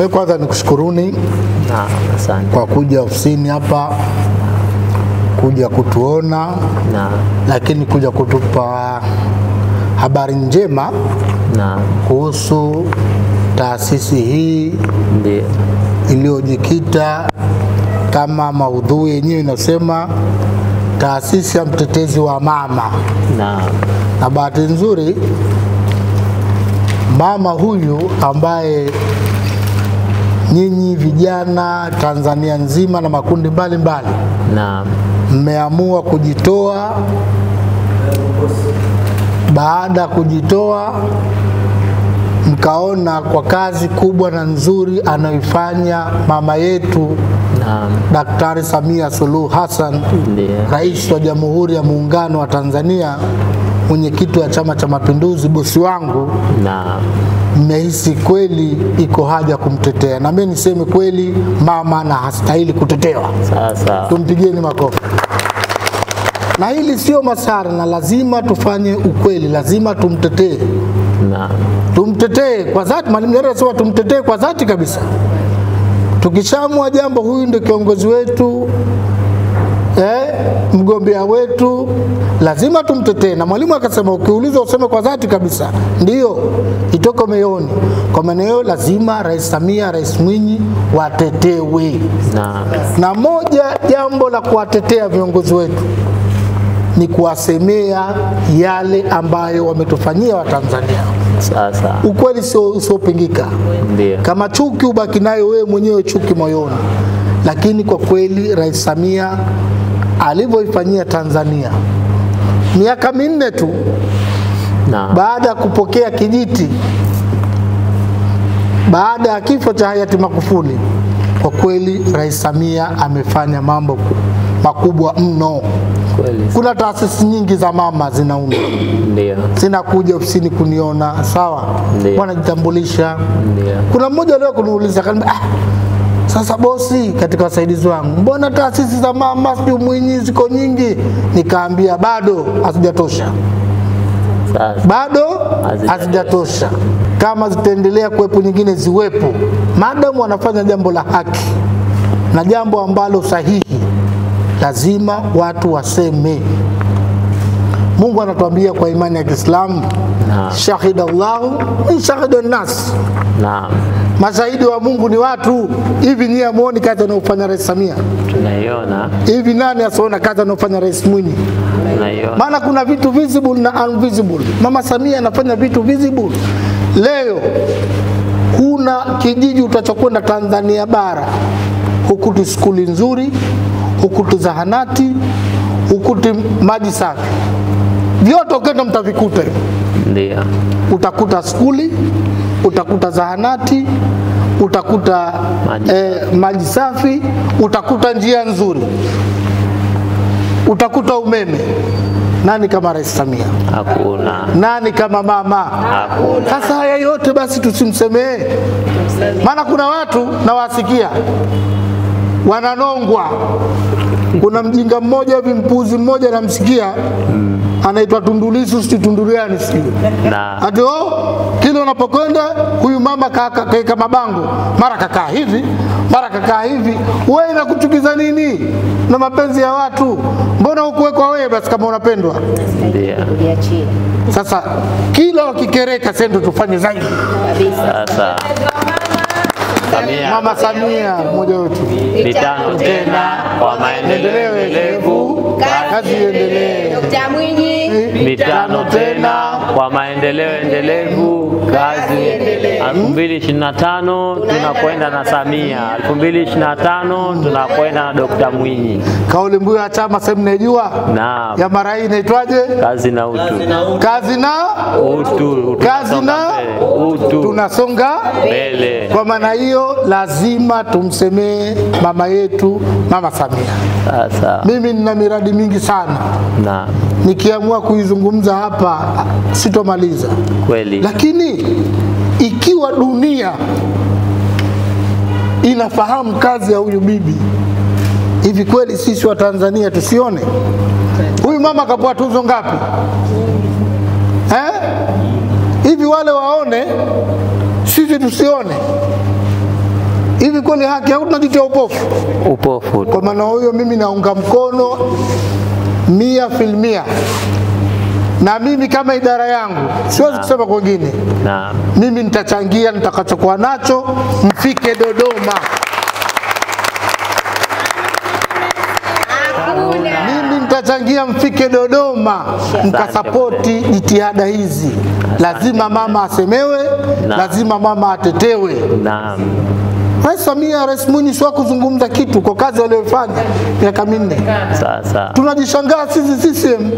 Kwanza nikushukuruni asante kwa kuja ofisini hapa, kuja kutuona na, lakini kuja kutupa habari njema na, kuhusu taasisi hii ndio iliyojikita kama maudhui yenyewe inasema taasisi ya mtetezi wa mama. Na, na bahati nzuri mama huyu ambaye nyinyi vijana Tanzania nzima na makundi mbalimbali na, mmeamua kujitoa. Baada ya kujitoa, mkaona kwa kazi kubwa na nzuri anayoifanya mama yetu na, Daktari Samia Suluhu Hassan, ndio Rais wa Jamhuri ya Muungano wa Tanzania, mwenyekiti wa Chama cha Mapinduzi, bosi wangu, na, mmehisi kweli iko haja kumtetea, na mimi niseme kweli mama na hastahili kutetewa. Sasa Tumpigieni makofi. Na hili sio masara, na lazima tufanye ukweli, lazima tumtetee, na, tumtetee kwa dhati. Mwalimu Nyerere anasema tumtetee kwa dhati kabisa. Tukishamua jambo, huyu ndio kiongozi wetu, mgombea wetu, lazima tumtetee. Na mwalimu akasema ukiulizwa useme kwa dhati kabisa, ndio itoke moyoni. Kwa maana hiyo lazima Rais Samia, Rais Mwinyi watetewe. Na, Na moja jambo la kuwatetea viongozi wetu ni kuwasemea yale ambayo wametufanyia Watanzania. Sasa ukweli sio usiopingika. Ndio. Kama chuki ubaki nayo wewe mwenyewe, chuki moyoni. Lakini kwa kweli Rais Samia alivyoifanyia Tanzania miaka minne tu na, baada ya kupokea kijiti baada ya kifo cha hayati Magufuli, kwa kweli Rais Samia amefanya mambo makubwa mno. Kweli. Kuna taasisi nyingi za mama zinaundwa, Ndio. zinakuja ofisini kuniona, sawa, wanajitambulisha. Ndio. Kuna mmoja leo kuniuliza akaniambia, sasa bosi, katika wasaidizi wangu, mbona taasisi za mama sijui Mwinyi ziko nyingi? Nikaambia bado hazijatosha. Sasa Bado hazijatosha. Kama zitaendelea kuwepo nyingine ziwepo, maadamu wanafanya jambo la haki na jambo ambalo sahihi, lazima watu waseme. Mungu anatuambia kwa imani ya Kiislamu, shahida Allahu min shahida nas. Naam. Mashahidi wa Mungu ni watu. Hivi nyie hamuoni kazi anayofanya Rais Samia? Tunaiona. Hivi nani asiona kazi anayofanya Rais Mwinyi? Tunaiona. Maana kuna vitu visible na invisible. Mama Samia anafanya vitu visible. Leo huna kijiji utachokwenda Tanzania bara hukuti skuli nzuri, hukuti zahanati, hukuti maji safi. Vyote ukienda mtavikuta hivyo. Ndio. Utakuta skuli, utakuta zahanati, utakuta maji, maji safi, utakuta njia nzuri, utakuta umeme. Nani kama Rais Samia? Hakuna. Nani kama mama? Hakuna. Sasa haya yote basi tusimsemee. Maana kuna watu nawasikia wananongwa. Kuna mjinga mmoja hivi, mpuzi mmoja namsikia, anaitwa Tundu Lissu, si Tunduliani sijui. Na ati kila unapokwenda huyu mama kaeka mabango, mara kakaa hivi, mara kakaa hivi. Wewe inakuchukiza nini na mapenzi ya watu? Mbona hukuwekwa wewe basi kama unapendwa? Ndio. Sasa kila wakikereka sasa ndio tufanye zaidi. Sasa Samia, Mama Samia mmoja wetu. Mitano tena kwa maendeleo endelevu, kazi iendelee. Dr. Mwinyi, mitano tena kwa maendeleo endelevu, kazi iendelee. 2025 tunakwenda na Samia, 2025 tunakwenda na Dr. Mwinyi. Kauli mbiu ya chama sasa mnaijua? Naam. Ya mara hii inaitwaje? Kazi na utu. Kazi na utu. Kazi na utu. Tunasonga mbele. Kwa maana hiyo lazima tumsemee mama yetu Mama Samia. Sasa mimi nina miradi mingi sana. Na nikiamua kuizungumza hapa sitomaliza. Kweli. Lakini ikiwa dunia inafahamu kazi ya huyu bibi, hivi kweli sisi wa Tanzania tusione? Huyu mama kapewa tuzo ngapi? Hivi wale waone, sisi tusione? kweli haki au tunajitia upofu? Upofu. Kwa maana huyo mimi naunga mkono 100%. Na mimi kama idara yangu siwezi kusema kwa wengine. Naam. Mimi nitachangia nitakachokuwa nacho mfike Dodoma. Mimi nitachangia mfike Dodoma mkasapoti jitihada hizi. Lazima mama asemewe, lazima mama atetewe. Naam. Rais Samia, Rais Mwinyi sio kuzungumza kitu kwa kazi waliyofanya miaka 4. Sasa tunajishangaa sisi CCM.